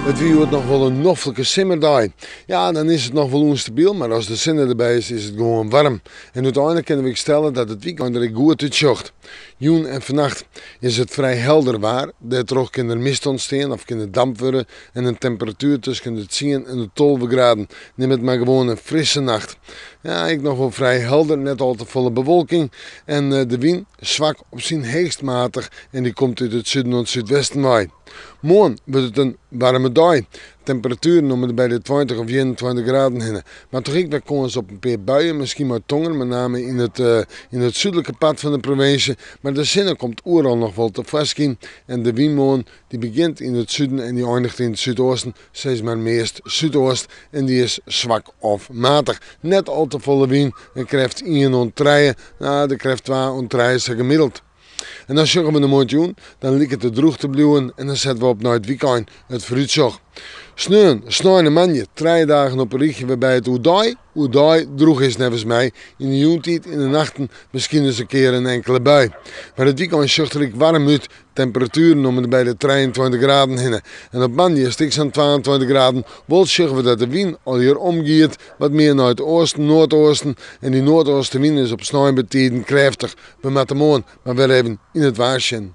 It wie hjoed noch wol in noflike simmerdei. Ja, dan is it noch wol ûnstabyl, mar as de sinne derby is, is it gewoan waarm. En úteinlik kinne we ek stelle dat it wykein der ek goed útsjocht. Jûn en fannacht is it frij helder waar, dêrtroch kin der mist ûntstean of kin it damp wurde en in temperatuer tusken de tsien en de 12 graden. Nim it mar gewoan in frisse nacht. Ja, ek noch wol frij helder, net al te folle bewolking en de wyn swak op syn heechst matich en dy komt út it suden oant súdwesten wei. Moarn wurdt it in waarme dei. Temperatueren om en by de 20 of 21 graden hinne. Mar toch ek wer kâns op in pear buien, miskien mei tonger, met name yn it súdlike part fan de provinsje. Mar de sinne komt oeral noch wol tefoarskyn en de wyn moarn dy begjint yn it suden en dy einiget yn it súdoasten, sis mar meast súdoost en dy is swak of matich. Net al te folle wyn, in krêft ien oant trije, no, de krêft twa oant trije sa gemiddeld. En dan sjogge we de moarntejûn, dan liket it drûch te bliuwen en dan sette we op nei it wykein it foarútsjoch. Sneon, snein en moandei, trije dagen op in rychje wêrby it oerdei, oerdei drûch is neffens my. Yn de jûntiid, yn de nachten, miskien ris in kear in inkele bui. Mar it wykein sjocht der ek waarm út, temperatueren om en by de 23 graden hinne. En op moandei is it ek sa'n 22 graden. Wol sjogge we dat de wyn allegear omgiet, wat mear nei it oasten, noardoasten. En dy noardoastewyn is op snein betiden krêftich. We moatte moarn mar wer even yn it waar sjen.